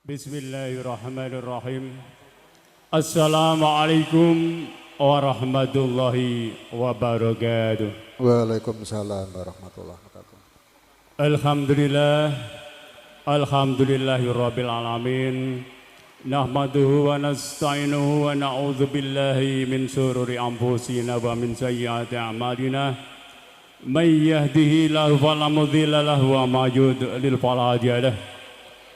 Bismillahirrahmanirrahim. Assalamualaikum warahmatullahi wabarakatuh. Waalaikumsalam warahmatullahi wabarakatuh. Alhamdulillah, alhamdulillahirabbil alamin. Nahmaduhu wa nasta'inuhu wa na'udzu billahi min syururi anfusina wa min sayyiati a'malina. May yahdihillahu fala mudilla lahu wa may yudlil fala hadiya lahu.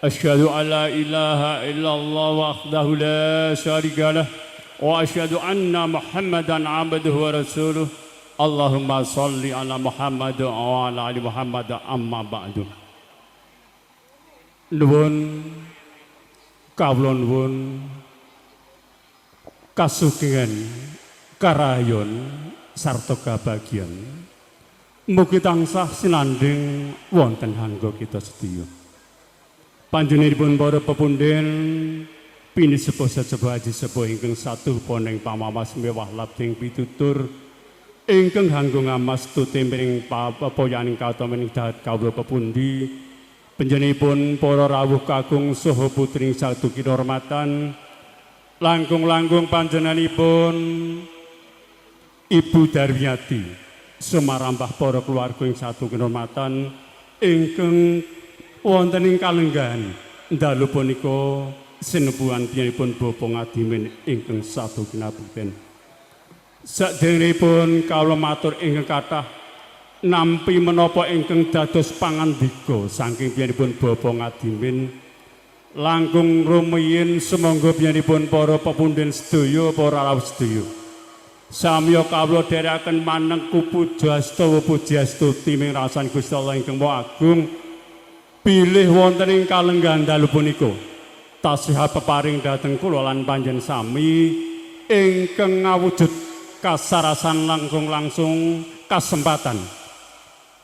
Asyhadu an la ilaha illallah wahdahu la syarika lah wa asyhadu anna Muhammadan abduhu wa rasuluh. Allahumma salli ala Muhammad wa ala ali Muhammad, amma ba'du. Nuwun kawula nuwun kasugengan, karayon sarta kabagyan mugi tansah sinandhing wonten hangga kita sedaya. Panjenenganipun para pepunden, pinisepuh, sesepuh, aji sepuh ingkang satuh poneng pamawas mewah labding pitutur ingkang hanggo ngamas tuti miring papoyaning kautaman dahat kawula pepundi, panjenenganipun para rawuh kakung saha putri satu kinurmatan, langkung-langkung panjenenganipun Ibu Darwiyati sumarambah para keluarga ing satu kinurmatan ingkang wonten ing kalenggahan dalu punika sinepuhan piyambakipun Bapak Ngadimin ingkang satu kinabukten. Sakderengipun kawula matur ingkang kathah nampi menapa ingkang dados pangandika saking piyambakipun Bapak Ngadimin, langkung rumiyin sumangga piyambakipun para pepunden sedaya, para rawuh sedaya, samya kawula dherekaken manengku puja astawa puji astuti ming rasan Gusti Allah ingkang Maha Agung bilih wonten ing kalenggahan dalu punika tasih peparing dhateng kula lan panjenengan sami ingkang ngawujud kasarasan langkung-langsung kasempatan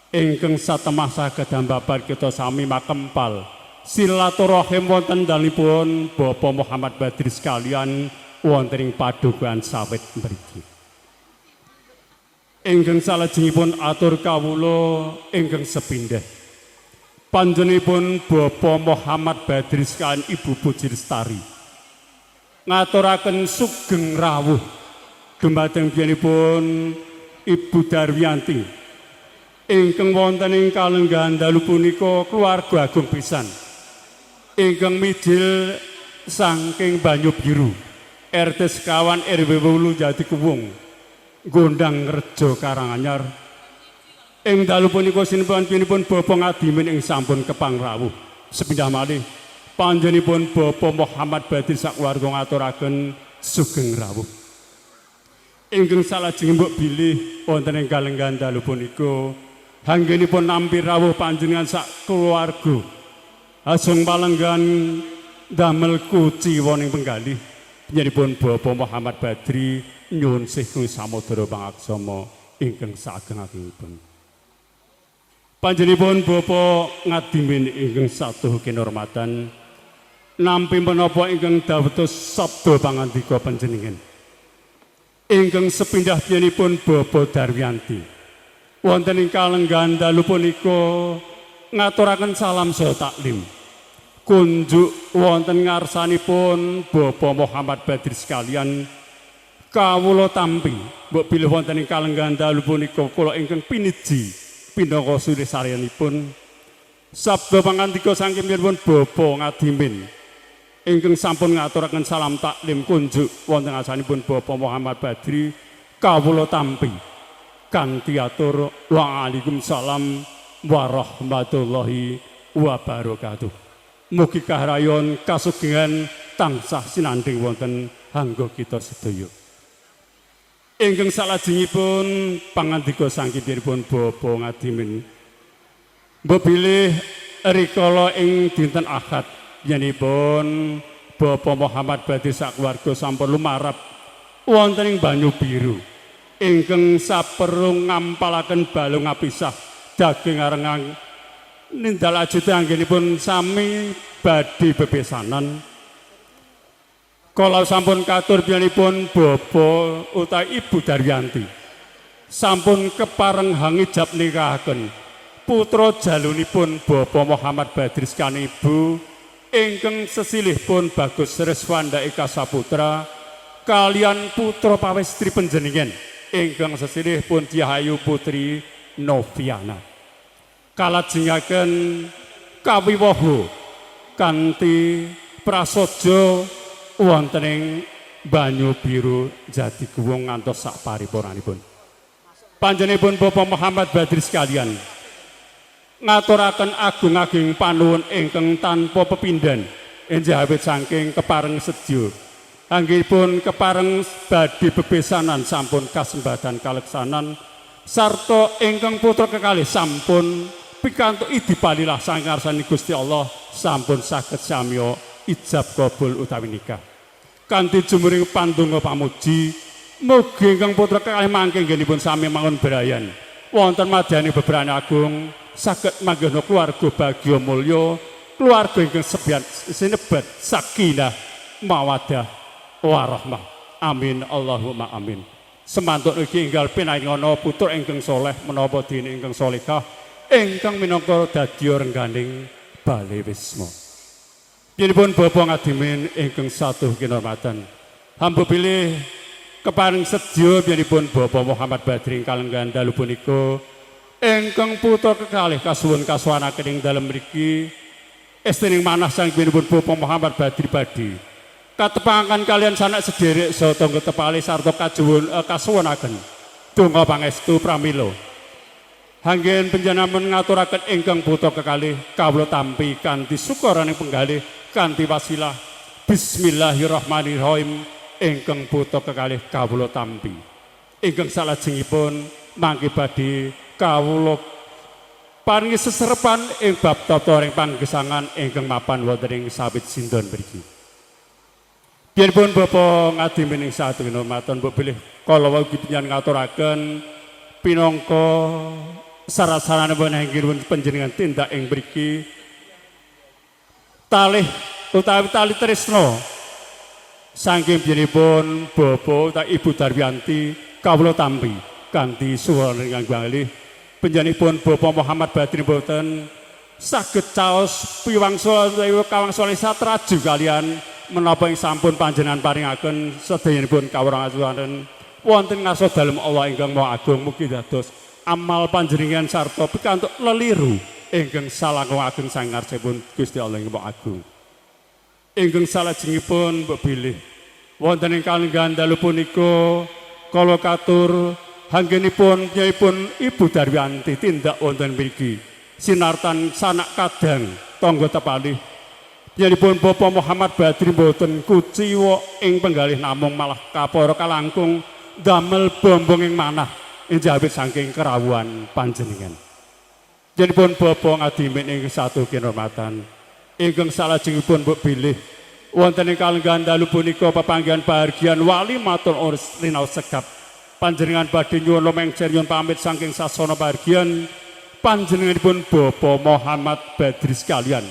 ingkang satemah saged ambabar kita sami makempal silaturahim wonten dalemipun Bapak Muhammad Badri sekalian wonten ing Padukuhan Sawit mriki. Ingkang salajengipun atur kawula ingkang sepindhah, panjenenganipun Bapak Muhammad Badri sekalian Ibu Puji Lestari ngaturaken sugeng rawuh dumateng piyambakipun Ibu Darwiyanti ingkang wonten ing kalenggahan dalu punika keluarga agung pisan ingkang mijil saking Banyu Biru, RT 9 RW 8, Jati Kuwung, Gondang Rejo, Karanganyar. Ing dalu punika sinuwun Bapak Ngadimin ing sampun kepang rawuh sepindah malih panjenenganipun Bapak Muhammad Badri sakeluarga ngaturaken sugeng rawuh. Ingkang salajeng, mbok bilih wonten ing kalenggahan dalu punika anggenipun nampi rawuh panjenengan sak keluarga ajeng palenggahan damel kuciwa ning penggalih panjenenganipun Bapak Muhammad Badri, nyuwun sih samudra pangaksama ingkang saageng-agengipun. Panjenenganipun Bapak Ngadimin ingkang satuhu kinurmatan, nampi menapa ingkang dados sabda pangandika panjenengan. Ingkang sepindah piyambakipun Bapak Darwiyanti wonten ing kalenggahan dalu punika ngaturaken salam saha taklim kunjuk wonten ngarsanipun Bapak Muhammad Badri sekalian kawula tampi. Mbok bilih wonten ing kalenggahan dalu punika kula ingkang piniji pinangka suri saryanipun sabda pangandika saking piyambakipun Bapak Ngadimin ingkang sampun ngaturaken salam taklim kunjuk wonten ngarsanipun Bapak Muhammad Badri, kawula tampi kanthi atur waalaikumsalam warahmatullahi wabarakatuh. Mugi kahrayon kasugengan tansah sinandhing wonten hangga kita sedaya. Ingkang salajengipun pangandika saking pun Bapak Ngadimin, mbok bilih rikala ing dinten Ahad yenipun Bapak Muhammad Badri sakeluarga sampun lumarap wonten ing Banyu Biru ingkang saperung ngampalaken balung apisah daging arengang nindal ajute anggenipun sami badhe bebesanan. Kala sampun katur piyambakipun Bapak utawi Ibu Daryanti sampun kepareng hangijab nikahaken putra jalunipun Bapak Muhammad Badri sekalian Ibu Ingkang sesilih pun Bagus Reswanda Eka Saputra kalian putra pawestri panjenengan ingkang sesilih pun Diahayu Putri Noviana. Kalajengaken kawiwaha kanthi prasaja wonten ing Banyu Biru Jati Kuwung ngantos sak paripurnanipun. Panjenenganipun Bapak Muhammad Badri sekalian ngaturaken agung-ageng panuwun ingkang tanpa pepindhan enjah awit saking kepareng sedya. Anggipun kepareng badhe bebesanan sampun kasembatan kaleksanan sarta ingkang putra kekalih sampun pikantuk idi palilah saking ngarsane Gusti Allah sampun saged samya ijab kabul utawi nikah. Kanthi jumuring pandonga pamuji, mugi ingkang putra kekalih mangke nggenipun sami mangun brayan wonten madyani bebrayan agung saged manggihna keluarga bagya mulya, keluarga ingkang sebian sinebat sakinah, mawadah, warahmah. Amin Allahumma amin. Semantuk iki enggal pinaringono putra ingkang soleh menapa dene ingkang solehah ingkang minangka dadya rengganing bale wisma. Yenipun Bapak Ngadimin ingkang satuhu kinurmatan. Hamba pilih kepareng sedya yenipun Bapak Muhammad Badri kalenggan dalu punika ingkang putra kekalih kasuwun kasuwanaken ing dalem mriki estining manah saking Bapak Muhammad Badri Badi. Katepangaken kalian sanak sederek saha tangga tepale sarta kajuwun kasuwunaken donga pangestu pramila. Hanggen panjenengan ngaturaken ingkang putra kekalih kawula tampi kanthi sukaraning penggalih kanthi wasilah Bismillahirrahmanirrahim ingkang putra kekalih kawula tampi. Ingkang salajengipun mangke badhe kawula paringi seserepan ing bab tata ring panggesangan ingkang mapan wonten ing sawit sindon mriki. Biarpun Bapak Ngadimin ing satu kinurmatan, mbok bilih kala wau panjenengan ngaturaken pinangka syarat-saranipun anggenipun panjenengan tindak ing mriki talih utawi tali tresna saking biyenipun Bapak utawi Ibu Darwianti kawula tampi kanthi suara ingkang galih. Panjenenganipun Bapak Muhammad Badri boten saged caos piwangsul utawi kawangsul satraju kalian menapa ing sampun panjenengan paringaken sedayanipun kawruh wonten ngarsa dalem Allah ingkang Maha Agung. Mugi dados amal panjenengan sarta pikantuk leliru ingkang salangkung ageng sang ngarsipun Gusti Allah ingkang Maha Agung. Ingkang salajengipun mbok bilih wonten ing kalenggahan dalu punika kala katur anggenipun pun Ibu Darwianti tindak wonten mriki sinartan sanak kadang tangga tepalih. Pun Bapak Muhammad Badri mboten kuciwa ing penggalih namung malah kapara kalangkung damel bombong ing manah ing jawit saking kerawuhan panjenengan. Pun Bapak Ngadimin ing satu kinurmatan, ingkang salajengipun mbok bilih wonten ing kalenggahan dalu punika pepanggihan bahagian wali matur rinaos segap panjenengan badhe nyuwun lumengcer nyuwun pamit saking sasana bahagian panjenenganipun Bapak Muhammad Badri sekalian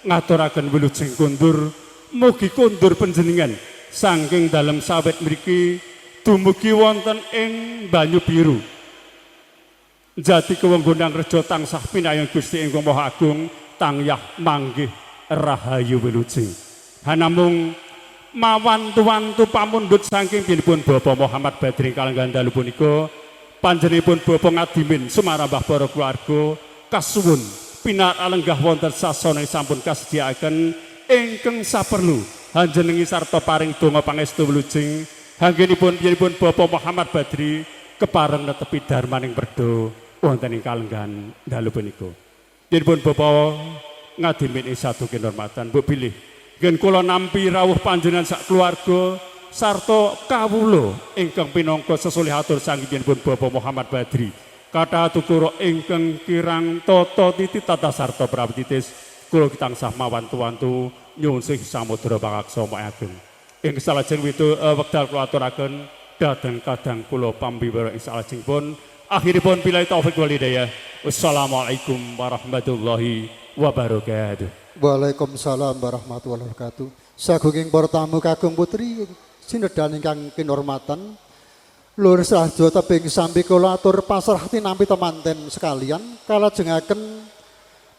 ngaturaken wilujeng kundur. Mugi kundur panjenengan saking dalem sawit mriki dumugi wonten ing Banyu Biru Jati Kuwung Gondang Rejo tansah pinayung Gusti ingkang Maha Agung tangyah manggih rahayu wilujeng. Hanamung mawantu-wantu pamundhut saking pun Bapak Muhammad Badri kalenggahan dalu punika panjenenganipun Bapak Ngadimin sumarambah para keluarga kasuwun pinar alenggah wonten sasana sampun kasediakaken ingkang saperlu hanjenengi sarta paring donga pangestu wilujeng anggenipun piyambakipun Bapak Muhammad Badri kepareng netepi dharmaning perdo wonten ing kalenggahan dalu punika. Yen Bapak Ngadimin ing satu kinurmatan, mbok bilih ngen kula nampi rawuh panjenengan sak keluarga sarta kawula ingkang pinangka sesolih atur saking pun Bapak Muhammad Badri kathah atukura ingkang kirang tata titi tata sarta prabtitis kula tansah mawantu-wantu nyuwun sih samudra pangaksa Maha Agung. Ing salajeng witu wekdal kula aturaken dhateng kadang kula pambiwara ing salajengipun akhiripun billahi taufik wal hidayah. Wassalamualaikum warahmatullahi wabarakatuh. Waalaikumsalam warahmatullahi wabarakatuh. Sagunging para tamu kakung putri sinedhan ingkang kinurmatan. Lur saha tebing sambi kula atur pasrah tinampi temanten sekalian kalajengaken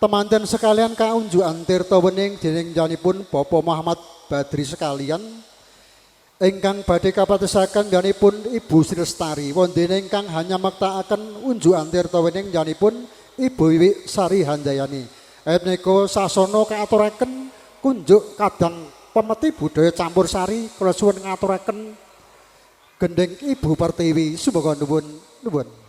Temanten sekalian kaunjukan tirta wening dening janipun Bapak Muhammad Badri sekalian ingkang badhe kapatesaken janipun Ibu Sri Lestari, wonten ingkang hanya mektakaken unjukan tirta wening janipun Ibu Wiwi Sari Handayani. Ayat menika sasana kaaturaken kunjuk kadang pemeti budaya campur sari, kula suwun ngaturaken gending Ibu Pertiwi, sumangga nuwun nuwun.